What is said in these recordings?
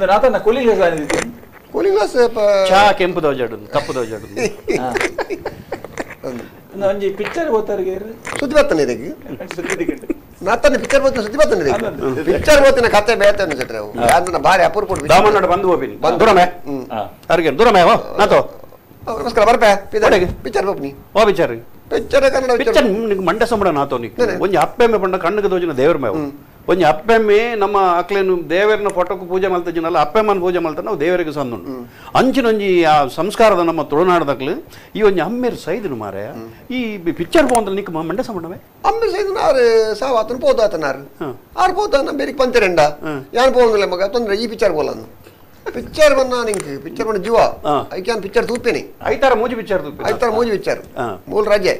ನಾತನ cooling glass cooling glass ಚಾ ಕೆಂಪು ದೋಜಾಡು ಕಪ್ಪು ದೋಜಾಡು ಒಂಜಿ ಪಿಕ್ಚರ್ ಬೋತಾರಿಗೆ ಸುದ್ದಿ ಬರ್ತಾನೆ ಇದಕ್ಕೆ ನಾತನ ಪಿಕ್ಚರ್ ಬೋತ ಸುದ್ದಿ ಬರ್ತಾನೆ ಇದಕ್ಕೆ ಪಿಕ್ಚರ್ ಬೋತಿನ ಕತೆ ಬೇತಾನೆ ಸೆಟ್ರೆ ಅವು ಯಾರನ್ನ ಭಾರಿ ಅಪೂರ್ವ ದಾಮನ್ನಡ ಬಂದು ಹೋಗಿನಿ ದೂರಮೆ ಅರ್ಗೆ ದೂರಮೆ ಹೋ ನಾತೋ ನಮಸ್ಕಾರ ಬರ್ಪೆ ಪಿಕ್ಚರ್ ಬೋಪ್ನಿ ಓ ಪಿಕ್ಚರ್ ಪಿಕ್ಚರ್ ಕನ್ನಡ ಪಿಕ್ಚರ್ ನಿಂಗೆ ಮಂಡೆ ಸಂಬಳ ನಾತೋ ನಿಕ್ ಒಂಜಿ ಅಪ್ಪೆಮ್ಮೆ ಪಂಡ ಕಣ್ಣುಗೆ ದೋಜಿನ ದೇವರ ಮೇವು ಒಂಜಿ ಅಪ್ಪೆಮ್ಮೆ ನಮ್ಮ ಅಕ್ಲೇನು ದೇವರನ್ನ ಫೋಟೋக்கு ಪೂಜೆ ಮಲ್ತಜಿನಲ್ಲ ಅಪ್ಪೆಮ್ಮನ ಪೂಜೆ ಮಲ್ತ ನಾವು ದೇವರಿಗೆ ಸಂದುಂಡು ಅಂಚಿನೊಂಜಿ ಆ ಸಂಸ್ಕಾರದ ನಮ್ಮ ತುಳುನಾಡದಕ್ಲು ಈ ಒಂಜಿ ಅಮ್ಮೇರು ಸೈದನು ಮಾರೆ ಈ ಪಿಕ್ಚರ್ ಪೋಂದ್ರೆ ನಿಕ್ ಮಂಡೆ ಸಂಬಳವೇ ಅಮ್ಮೆ ಸೈದನು ಆರು ಸಾವಾತನ ಪೋದಾತನಾರು ಆರು ಪೋತ ನಮ್ಮ ಬೇರೆ ಪಂಚರೆಂಡ ಯಾನ್ ಪೋಂದಿಲ್ಲ ಮಗ ತೊಂದ್ರೆ ಈ ಪಿಕ್ಚರ್ ಬೋಲನ್ನು ಪಿಕ್ಚರ್ ಬಂದ ನಿಂಗೆ ಪಿಕ್ಚರ್ ಬಂದ ಜೀವ ಐಕ್ಯಾನ್ ಪಿಕ್ಚರ್ ತೂಪೇನೆ ಐತಾರ ಮೂಜಿ ಪಿಕ್ಚರ್ ತೂಪೆ ಐತಾರ ಮೂಜಿ ಪಿಕ್ಚರ್ ಮೂಲ ರಜೆ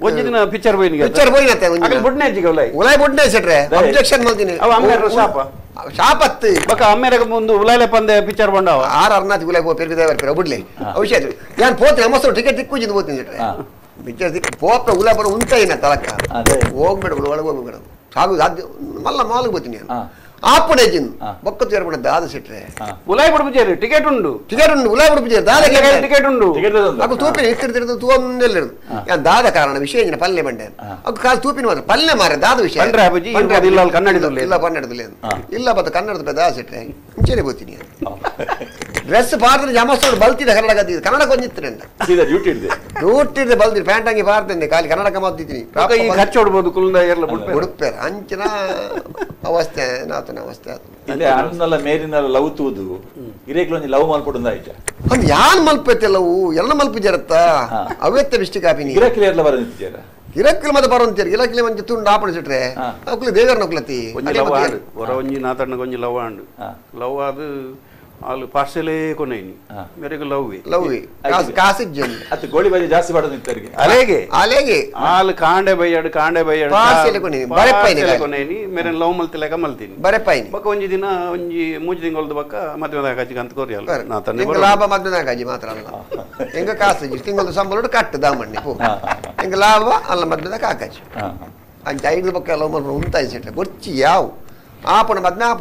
ಒಂಜಿ ದಿನ ಪಿಕ್ಚರ್ ಬೋಯಿನಿ ಪಿಕ್ಚರ್ ಬೋಯಿನ ಅಗಲ್ ಬುಡ್ನೆ ಅಜ್ಜಿಗೆ ಉಲಾಯಿ ಉಲಾಯಿ ಬುಡ್ನೆ ಸೆಟ್ರೆ ಅಬ್ಜೆಕ್ಷನ್ ಮಲ್ದಿನಿ ಅವ ಅಮ್ಮೇರ ಶಾಪ ಶಾಪತ್ತು ಬಕ ಅಮ್ಮೇರಗ ಮುಂದು ಉಲಾಯಿಲೆ ಪಂದೆ ಪಿಕ್ಚರ್ ಬಂಡವ ಆರ್ ಅರ್ನಾಥ್ ಉಲಾಯಿ ಪೋ ಪೆರ್ಬಿದ ಬರ್ಪಿರ ಬುಡ್ಲೆ ಔಷಧ ಯಾನ್ ಪೋತಿನ ಅಮ್ಮಸ್ತು ಟಿಕೆಟ್ ದಿಕ್ಕುಜಿಂದ ಪೋತಿನ ಸೆಟ್ರೆ ಪಿಕ್ಚರ್ ದಿಕ್ಕು ಪೋಪ ಉಲಾಯಿ ಬರೋ ಉಂಟೈನ ತಲಕ್ಕ ಹೋಗ್ಬೇಡ ಒಳಗೆ ಹೋಗ್ಬೇಡ ಸಾಗು ಸಾಧ್ಯ ಮಲ್ಲ ಮಾಲಿಗೆ ಹೋಗ್ತೀನಿ ನಾನು ಆಪುಣೆ ಜಿನ್ ಬೊಕ್ಕತ್ತು ಏರ್ಪಡ ದಾದ ಸಿಟ್ರೆ ಉಲಾಯಿ ಬುಡ್ಪುಜೇರು ಟಿಕೆಟ್ ಉಂಡು ಟಿಕೆಟ್ ಉಂಡು ಉಲಾಯಿ ಬುಡ್ಪುಜೇರು ದಾದ ಟಿಕೆಟ್ ಉಂಡು ಅಕ್ಕು ತೂಪಿನ ಇತ್ತಿರ್ತಿರ್ದು ತೂಂದೆಲ್ಲಿರುದು ಯಾನ್ ದಾದ ಕಾರಣ ವಿಷಯ ಇಂಜಿನ ಪಲ್ಲೆ ಬಂಡೆ ಅಕ್ಕು ಕಾಲು ತೂಪಿನ ಮಾತ್ರ ಪಲ್ಲೆ ಮಾರೆ ದಾದ ವಿಷಯ ಪಂಡ್ರೆ ಅಬುಜಿ ಇಲ್ಲ ಕನ್ನಡದಲ್ಲಿ ಇಲ್ಲ ಕನ್ನಡದಲ್ಲಿ ಇಲ್ಲ ಬತ್ತ ಕನ್ನಡದ ದಾದ ಸಿಟ್ರೆ ಇಂಚೆನೆ ಬೋತೀನಿ ಡ್ರೆಸ್ ಪಾರ್ದ್ರೆ ಜಮಸ್ತೋಡು ಬಲ್ತಿದೆ ಕನ್ನಡ ಗದ್ದಿದೆ ಕನ್ನಡ ಕೊಂಜಿತ್ತಿರಂಡ ಸೀದಾ ಡ್ಯೂಟಿ ಹಿಡಿದೆ ಡ್ಯೂಟಿ ಹಿಡಿದೆ ಬಲ್ತಿ ಪ್ಯಾಂಟ್ ಅಂಗಿ ಪಾರ್ತಂದೆ ಖಾಲಿ ಕನ್ನಡಕ ಮದ್ದಿದ್ದೀನಿ ಈ ಖರ್ಚು ಹೊಡ್ಬೋದು ಕುಲ್ದ ಎಲ್ಲ ಉಡುಪೇರ ಅಂಚಿನ ಅವಸ್ಥೆ ನಾತನ ಅವಸ್ಥೆ ಆತು ಇಲ್ಲಿ ಅಣ್ಣಲ್ಲ ಮೇರಿನಲ್ಲ ಲವ್ ತೂದು ಹಿರೇಕ್ಲೊಂಜಿ ಲವ್ ಮಲ್ಪಡುಂದ ಆಯ್ತಾ ಅಂದ್ ಯಾನ್ ಮಲ್ಪತ್ತೆ ಲವ್ ಎಲ್ಲ ಮಲ್ಪಿಜರತ್ತ ಅವೆತ್ತ ಬಿಷ್ಟಿ ಕಾಪಿನಿ ಗಿರಕ್ಲಿ ಎಲ್ಲ ಬರ ನಿಂತಿದ್ದೀರ ಗಿರಕ್ಲಿ ಮತ್ತೆ ಬರೋಂತೀರಿ ಗಿರಕ್ಲಿ ಮಂಚಿ ತುಂಡು ಆಪಣಿಸಿಟ್ರೆ ಅಕ್ಲು ದೇವರ ನೊಕ್ಲತಿ ಒಂಜಿ ಲವ್ ಆಂಡು ಹೊರ ಒಂಜಿ ನಾತಣ್ಣಗೆ ಒಂಜಿ ಲವ್ ಆಂಡು ಲವ್ ಅದು ಅಲ್ಲಿ ಪಾರ್ಸೆಲೇ ಕೊನೈನಿ ಮೇರೆಗೆ ಲವ್ ಲವ್ ಕಾಸು ಜನ್ ಅದು ಗೋಳಿ ಬಾಜಿ ಜಾಸ್ತಿ ಮಾಡೋದು ನಿಂತರಿಗೆ ಅಲೇಗೆ ಅಲೇಗೆ ಆಲ್ ಕಾಂಡೆ ಬೈಯಾಡು ಕಾಂಡೆ ಬೈಯಾಡು ಪಾರ್ಸೆಲ್ ಕೊನೈನಿ ಬರೆಪೈನಿ ಕೊನೈನಿ ಮೇರೆ ಲವ್ ಮಲ್ತಿಲೇಕ ಮಲ್ತೀನಿ ಬರೆಪೈನಿ ಬಕ್ಕ ಒಂಜಿ ದಿನ ಒಂಜಿ ಮೂಜಿ ತಿಂಗಳದ ಬಕ್ಕ ಮದುವೆ ಕಾಜಿ ಅಂತ ಕೋರಿ ಅಲ್ಲ ನಾ ತನ್ನೆ ಲಾಭ ಮದುವೆ ಕಾಜಿ ಮಾತ್ರ ಅಲ್ಲ ಎಂಗ ಕಾಸು ತಿಂಗಳ ಸಂಬಳ ಕಟ್ಟು ದಾಮಣ್ಣಿ ಪೋ ಎಂಗ ಲಾಭ ಅಲ್ಲ ಮದುವೆ ಕಾಕಾಜಿ ಅಂಚ ಐದು ಬಕ್ಕ ಲವ್ ಮಲ್ಪು ಉಂತಾಯಿ ಸೆಟ್ಲೆ ಬೊಚ್ಚಿ ಯಾವು ಆಪಣ ಮದ್ನ ಆಪು.